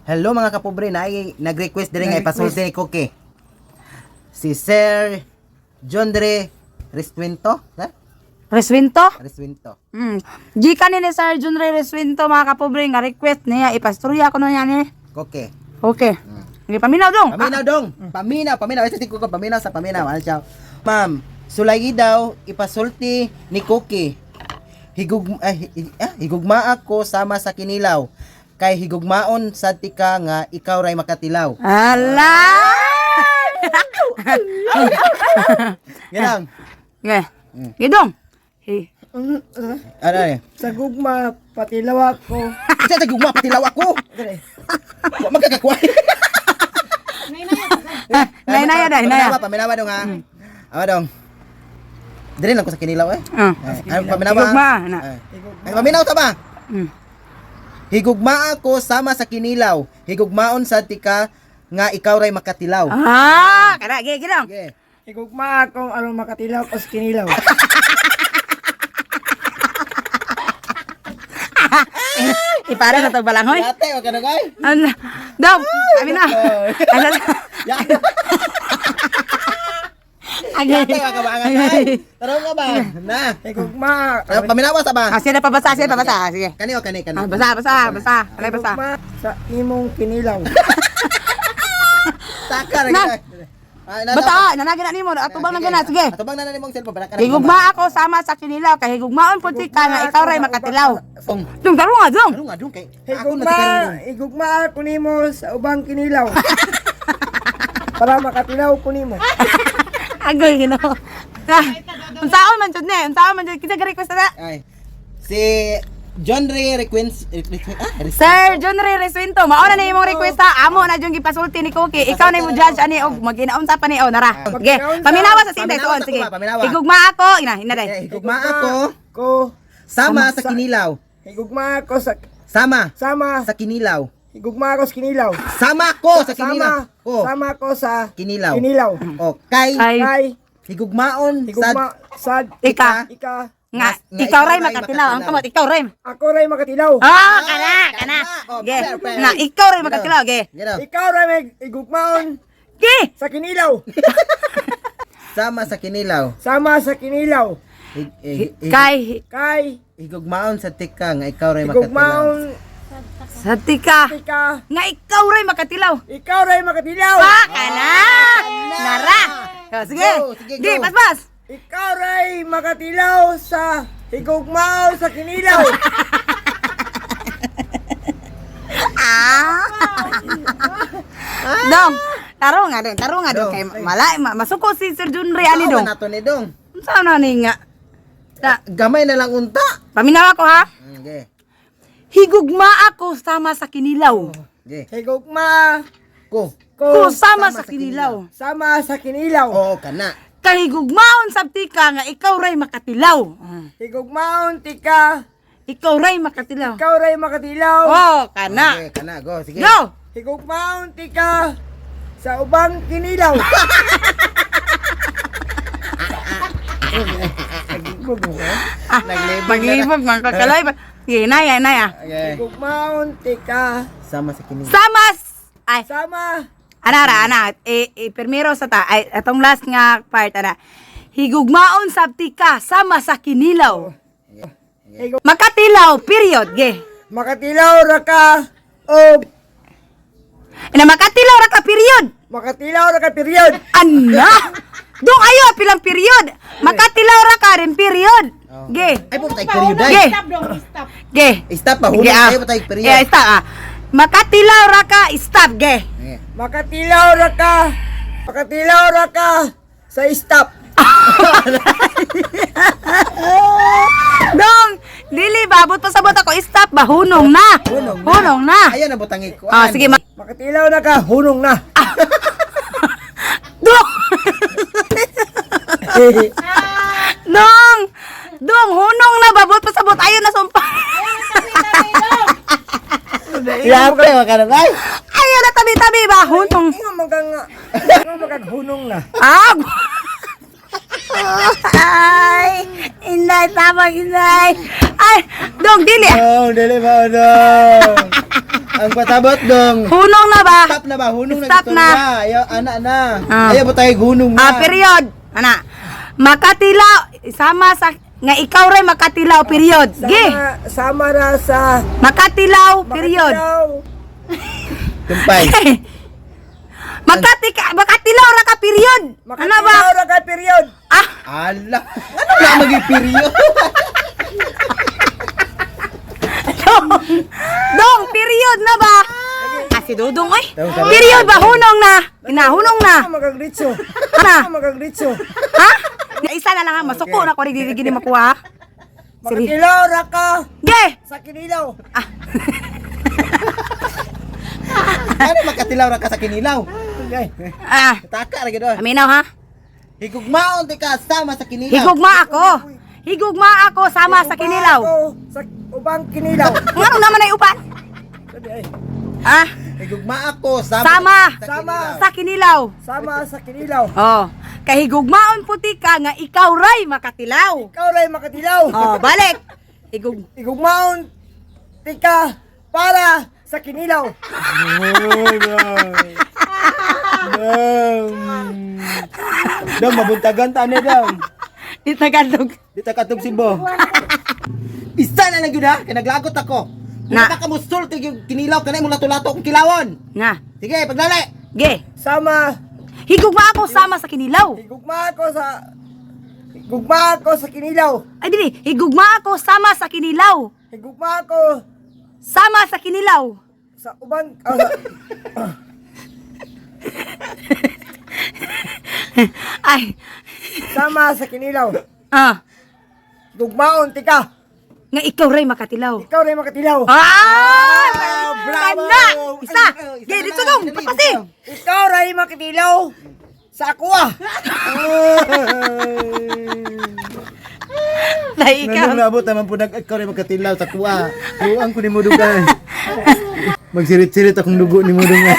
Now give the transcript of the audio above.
Hello mga kapobre, na nag-request diri nga ipasulti ni Cookie. Si Sir John Dre Restuento, ha? Reswinto? Restuento. Gikan ni Sir John Ray Reswinto, mga kapobre, nga request niya ipastorya ko na niya ni. Cookie. Okay. Sige, paminaw dong. Paminaw dong. Paminaw, paminaw. Ito si Cookie, paminaw sa paminaw. Ano siya? Ma'am, sulay daw ipasulti ni Cookie. Higug eh, higugma ako sama sa kinilaw. Kay higugmaon sad tika nga ikaw ray makatilaw. Ala! Yan. Ge. Ge dong. Hey. Ano eh? Sa gugma, patilaw ako. Isa sa gugma patilaw ako. Wa magkakakuha. Nay naya dai naya. Paminawa, paminawa dong ha. Awa dong. Dili lang ko sa kinilaw eh. Ah. Ay, ano, paminawa. Higugma, na. Ay, Ay, paminaw ta ba? Higugma ako sama sa kinilaw. Higugmaon sa tika nga ikaw ray makatilaw. Ah, kada ge ge dong. Okay. Higugma ako aron makatilaw ko sa kinilaw. Ipara sa tong balanghoy. Ate, wa ka na kay. Ano? Dong, kami na. Ano? Ya. Agay. Ate, wa ka ba ang ay? Tarong ka ba? Na. Higugma. Ah, paminawa sa ba? Ah, sige na pabasa, sige pabasa, sige. Kani o kani kani. Ah, basa, basa, basa. Alay basa. Higugma sa imong kinilaw. Taka ra Na. gid. Ah, na. Basta, nanagi na nimo, atubang na gana, sige. Atubang na na nimong cellphone para ka. Higugma ako sama sa kinilaw kay higugmaon pud si ka nga ikaw ray makatilaw. Ong. Dong, daro nga dong. Ano nga dong kay? Ako na Higugma, si karon. higugma ako nimo sa ubang kinilaw. Para makatilaw ko nimo. Agoy Ginoo. Ah, unsaon man jud ni? Unsaon man jud kinsa request na? Ay. Si John Ray Requins Sir John Ray Resuento, mao na ni imong request ha. Amo na jud gipasulti ni Cookie. Ikaw na mo judge ani og maginaunsa pa ni o nara. Sige, paminawa sa sintay Paminawa suon sa sige. kuma, paminawa. Higugma ako, ina ina day. Eh, higugma ako Ko sama sa kinilaw. higugma ako sa Sama sama sa kinilaw. higugma ako sa kinilaw. Sama ko sa kinilaw. Sama Ko. sama ko sa Kinilaw. Kinilaw. O kay Kay Kay higugmaon sa higugma sad ika ika nga Nga ikaw ray makatilaw. Ang kamot ikaw ray. ako ray makatilaw. Ah, kana kana. Oh, Ge. perfect. Nga ikaw ray makatilaw ge. Gano. Ikaw ray may higugmaon Ge. sa kinilaw. Sama sa kinilaw. Sama sa kinilaw. Kay Kay Higugmaon sa tika nga ikaw ray makatilaw. higugmaon sa tika ika nga ikaw ray makatilaw. ikaw ray makatilaw. Pa kana. Nara. Oh, sige. Go, sige, Ge, go. paspas. Ikaw ray makatilaw sa higugmaon sa kinilaw. Ah. Dong, taro nga dong, taro nga dong Dong. kay mala masuko si Sir Junri ani Ikaw dong. man nato ni dong. Unsa na ni nga? Ta, Gamay na lang unta. paminawa ko ha. Okay. Higugma ako sama sa kinilaw. Okay. Higugma Ko. Ko ko sama sa kinilaw. sama sa kinilaw. Oo kana. Kay higugmaon sabti ka nga ikaw ray makatilaw. Higugmaon tika Ikaw ray makatilaw. ikaw ray makatilaw. Oh, kana. Okay, kana go sige. Go. Higugmaon tika sa ubang kinilaw. Ah, Naglibog Maglibog man kakalay. Sige, naya, naya. Okay. Higugmaon tika Sama sa kinilaw. Sama ay sama ana ra ana e, e primero sa ta ay atong last nga part ana. Higugmaon sabti ka sama sa kinilaw. Makatilaw period ge. makatilaw ra ka o Ina makatilaw ra ka period. makatilaw ra ka period. Anna. Dong ayo pilang period. Makatilaw ra ka rin period. Ge. Ay po tay period ay. Ge. Ge. Stop pa Ge, hulog ah. tayo pa tay period. Yeah, stop ah. Makatilaw ra ka stop ge. Okay. Makatilaw ra ka. Makatilaw ra ka sa stop. Dong, dili ba but pasabot ako stop ba hunong na. Hunong na. Hunong na. Ayan ang butang ikuan. Ah, sige ma. Makatilaw na ka, hunong na. Dong. Dong. Dong, hunong na babot pasabot ayo na sumpa. Yape wa ka na ay. Ayo na tabi-tabi ba hunong. Ingon man kang ingon man kang hunong na. Ah! Ay! Inday, tabang inday! Ay, dong dili. Dong, dili ba dong? Ang patabot dong. Hunong na ba? Stop na ba? Hunong na Stop gusto na. niya. Ayaw, ana na. Ah. Ayaw ba tayo hunong na? Ah, period. Ana. Makatilaw sama sa nga ikaw ray makatilaw period. Ge. Sama, sama ra sa Makatilaw period. Makatilaw. Tumpay. Makati ka, makatilaw ra ka period. Ano ba? Makatilaw ra ka period. Ah, Ala. Ano na maging period? dong. Dong, period na ba? Ah, si Dudong oy. Dong, sabi- Period ba hunong na? Inahunong na. Ano magagritso? Ana. Ano magagritso? Ha? Isa na lang ha, masuko na ko rin dili gini makuha. Siri. Makatilaw ra ka Ge. sa kinilaw. Ano makatilaw ra ka sa kinilaw? Okay. Ah, Taka ra gid oy. aminaw ha. Higugmaon ti ka sama sa kinilaw. Higugma ako. Higugma ako sama sa kinilaw. Ako sa ubang kinilaw. Ngano naman ay upan? Sabi, ay, Ah, Higugma ako sama Sama. sa Sama. kinilaw. sa kinilaw. Sama sa kinilaw. Oh, kay higugmaon puti ka nga ikaw ray makatilaw. Ikaw ray makatilaw. Oh, balik. Higug Igugmaon tika para sa kinilaw. Dong, mabuntagan ta ni dong. Di Tagalog. Di ta katong Cebu. Isa na lang gyud ha, kay naglagot ako. Na. Na ka mo sulti yung kinilaw kanay mo lato-lato akong kilawon. Nga. Sige, paglali. Ge. Sama Higugma ako sama sa kinilaw. higugma ako sa higugma ako sa kinilaw. Ay dili, higugma ako sama sa kinilaw. Higugma ako Sama sa kinilaw. sa ubang Ay, sama sa kinilaw. ah, Higugmaon tika. nga ikaw ray makatilaw. Ikaw ray makatilaw. Ah! Bravo! Kana! Isa! Ay, isa Ge, na dito lang. dong, Dali, papasi. dito. Ikaw ray makatilaw sa ako ah. Dai ikaw. Nganong naabot naman po nag ikaw rin magkatilaw sa kuha. Kuang ko ni mo dugay. Magsirit-sirit akong dugo ni mo dugay.